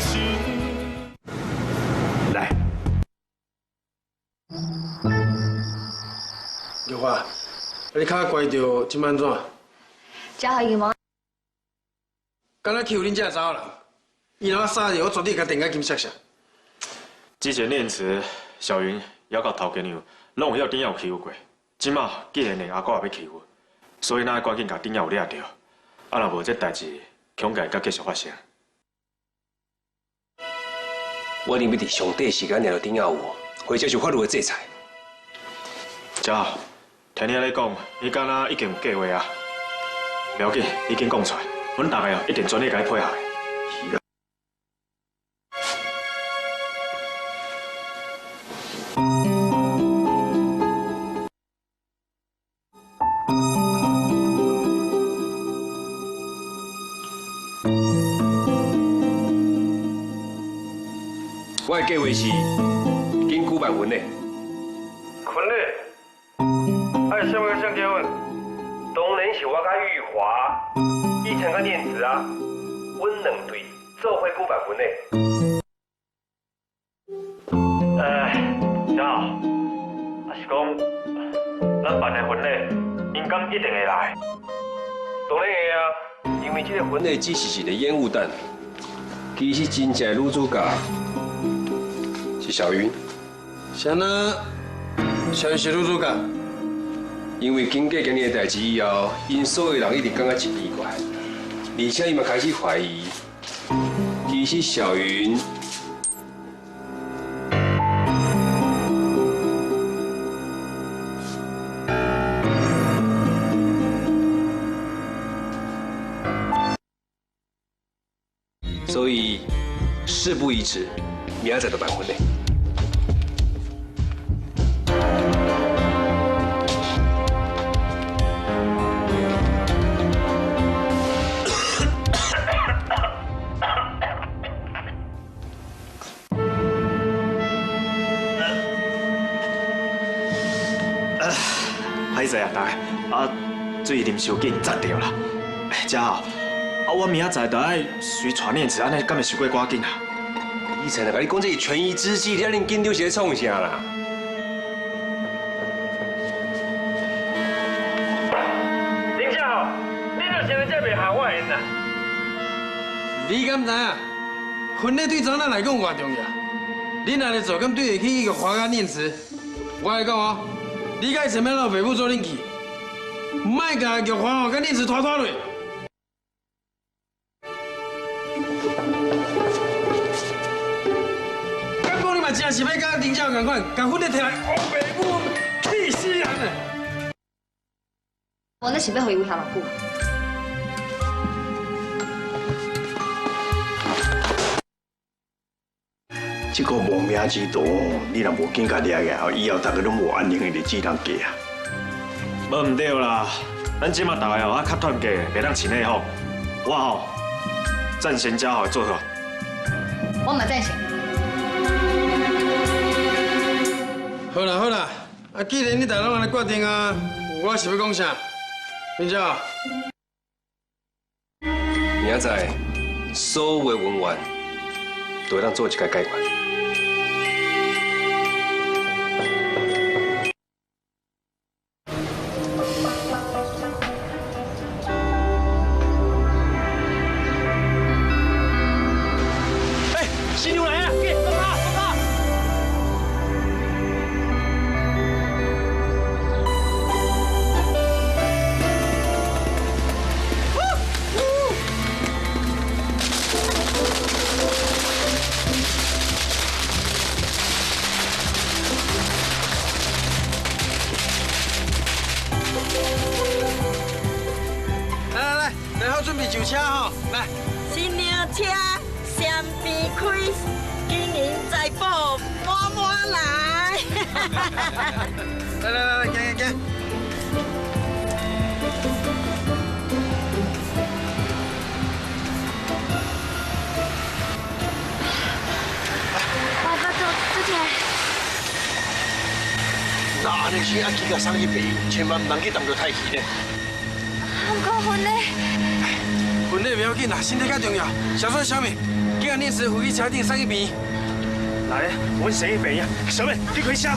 心。来，玉华，你较乖著，这摆按怎？嘉豪已经无。敢若欺负恁这查某人，伊若杀著，我绝对共电甲金闪闪。之前念慈、小云，犹到头家娘，拢有晓丁耀有欺负过。这马既然连阿哥也欲欺负，所以咱爱赶紧共丁耀有掠著。啊，若无这代志，恐会阁继续发生。我认为伫上短时间掠著丁耀有，会接受法律的制裁。嘉豪，听你按呢讲，你敢若已经有计划啊？不要紧，你紧讲出来，阮大家哦一定全力共你配合。我的计划是紧举办婚礼。婚礼？哎，啥物甲谁结婚？当然是我佮玉华，以前佮念慈啊，阮两对做伙举办婚礼。嘉豪，啊是讲，咱办的婚礼，𪜶敢一定会来？当然会啊，因为这个婚礼只是一个烟雾弹，其实真正的女主角是小云。啥呢？小云是女主角？因为经过今日的代志以后，𪜶所有人一定感觉真奇怪，而且伊嘛开始怀疑，其实小云。所以事不宜迟，明仔载就办婚礼。歹势啊，大家，啊，水啉伤紧，窒著啦。嘉豪，啊，我明仔载就爱随传念慈，按呢敢会伤过赶紧啊？以前啊，共你讲这是权宜之计，你遮尔紧张是咧创啥啦？林嘉豪，你就现在这袂下我缘啦？你敢知影？婚礼对查某来讲偌重要？你若咧做，敢对得起玉华佮念慈？我来讲哦，你佮伊前面老爸母做阵去，莫共玉华哦佮念慈拖拖落。敢讲你嘛真是欲佮林家仝款，共婚礼提来，乌爸母气死人啊！我那是欲予伊威胁偌久？这个无名之徒，你若无紧共掠起来，以后大家拢无安宁的日子通过啊！无毋对啦，咱这马大家哦，较团结，袂当饲内讧。我吼赞成嘉豪的做法。我嘛赞成。好啦好啦，啊，既然你大拢按呢决定啊，我是欲讲啥？林家豪，明仔载所有的恩怨都会当做一个解决。哎，新娘来啊！紧，放炮，放炮！来来来，来好准备上车吼，来。新娘车双边开，金银财宝满满来。来来来来，行行行。我腹肚足疼。那按呢是爱去共送去病院，千万毋通去动著太气呢。毋过婚礼，婚礼袂要紧啦，身體較重要。小帥、小敏，緊共念慈扶去車頂送去病院。來，阮先去病院。小敏，你開車。